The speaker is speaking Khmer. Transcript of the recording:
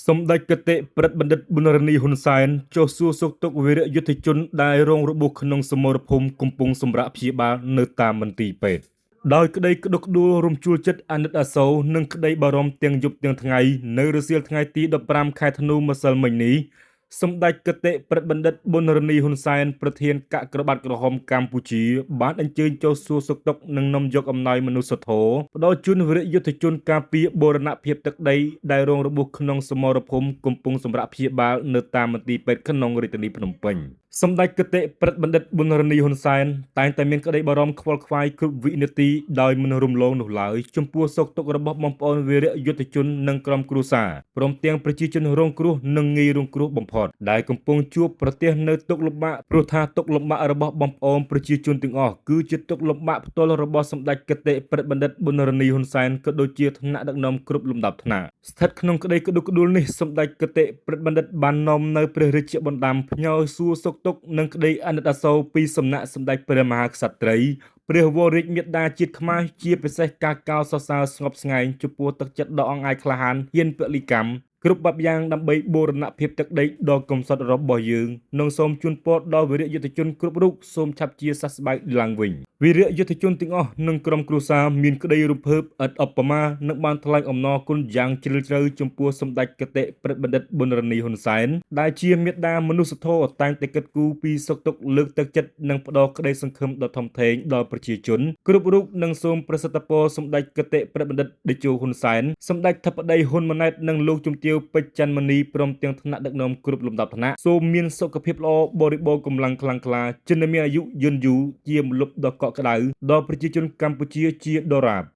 សម្ដេចគតិប្រិទ្ធបណ្ឌិតប៊ុនរ៉ានីហ៊ុនសែនចុះសួរសុខទុក្ខវីរយុទ្ធជនដែលរងរបួសក្នុងសមរភូមិកំពុងសម្រាកព្យាបាលនៅតាមមន្ទីរពេទ្យដោយក្តីក្តុកក្តួលរំជួលចិត្តអាណិតអាសូរនិងក្តីបារម្ភទាំងយប់ទាំងថ្ងៃនៅរសៀលថ្ងៃទី15ខែធ្នូម្សិលមិញនេះសម្ដេចគតិប្រិទ្ធបណ្ឌិតប៊ុនរ៉ានីហ៊ុនសែនប្រធានកាកបាទក្រហមកម្ពុជាបានអញ្ជើញចូលសួរសុខទុក្ខនិងនាំយកអំណោយមនុស្សធម៌ផ្ដល់ជូនវីរយុទ្ធជនការពារបូរណភាពទឹកដីដែលរងរបួសក្នុងសមរភូមិកំពុងសម្រាកព្យាបាលនៅតាមមន្ទីរពេទ្យក្នុងរាជធានីភ្នំពេញសម្ដេចគតិប្រិទ្ធបណ្ឌិតប៊ុនរ៉ានីហ៊ុនសែនតែងតែមានក្តីបារម្ភខ្វល់ខ្វាយគ្រប់វិនាទីដោយមិនរំលងនោះឡើយចំពោះសុខទុក្ខរបស់បងប្អូនវីរយុទ្ធជននិងក្រុមគ្រួសារព្រមទាំងប្រជាជនរងគ្រោះនិងងាយរងគ្រោះបំផុតដែលកំពុងជួបប្រទះនៅទុក្ខលំបាកព្រោះថាទុក្ខលំបាករបស់បងប្អូនប្រជាជនទាំងអស់គឺជាទុក្ខលំបាកផ្ទាល់របស់សម្ដេចគតិប្រិទ្ធបណ្ឌិតប៊ុនរ៉ានីហ៊ុនសែនក៏ដូចជាថ្នាក់ដឹកនាំគ្រប់លំដាប់ថ្នាក់ស្ថិតក្នុងក្តីក្តុកក្តួលនេះសម្ដេចគតិប្រិទ្ធបណ្ឌិតបាននាំនៅព្រះរាជបណ្ដាំផ្ញើសួរសុខទុក្ខនិងក្តីអាណិតអាសូរពីសំណាក់សម្ដេចព្រះមហាក្សត្រីព្រះវររាជមាតាជាតិខ្មែរជាពិសេសការកោតសរសើរស្ងប់ស្ងែងចំពោះទឹកចិត្តដ៏អង្អាចក្លាហានហ៊ានពលិកម្មគ្រប់បែបយ៉ាងដើម្បីបូរណភាពទឹកដីដ៏កំសត់របស់យើងនិងសូមជូនពរដល់វីរយុទ្ធជនគ្រប់រូបសូមឆាប់ជាសះស្បើយឡើងវិញវីរយុទ្ធជនទាំងអស់និងក្រុមគ្រួសារមានក្តីរំភើបឥតឧបមានិងបានថ្លែងអំណរគុណយ៉ាងជ្រាលជ្រៅចំពោះសម្ដេចគតិប្រិទ្ធបណ្ឌិតប៊ុនរ៉ានីហ៊ុនសែនដែលជាមេដាមនុស្សធម៌តែងតែគិតគូរពីសុខទុក្ខលើកទឹកចិត្តនិងផ្ដល់ក្តីសង្ឃឹមដ៏ធំធេងដល់ប្រជាជនគ្រប់រូបនិងសូមប្រសិទ្ធពរសម្ដេចគតិប្រិទ្ធបណ្ឌិតតេជោហ៊ុនសែនសម្ដេចធិបតីហ៊ុនម៉ាណែតនិងលោកជំទាវពេជ្រច័ន្ទមនីព្រមទាំងថ្នាក់ដឹកនាំគ្រប់លំដាប់ថ្នាក់សូមមានសុខភាពល្អបរិបូរណ៍កម្លាំងខ្លាំងក្លាចិនមានអាយុយឺនយូរជាម្លប់ដ៏កក់ក្ដៅដល់ប្រជាជនកម្ពុជាជាដរាប។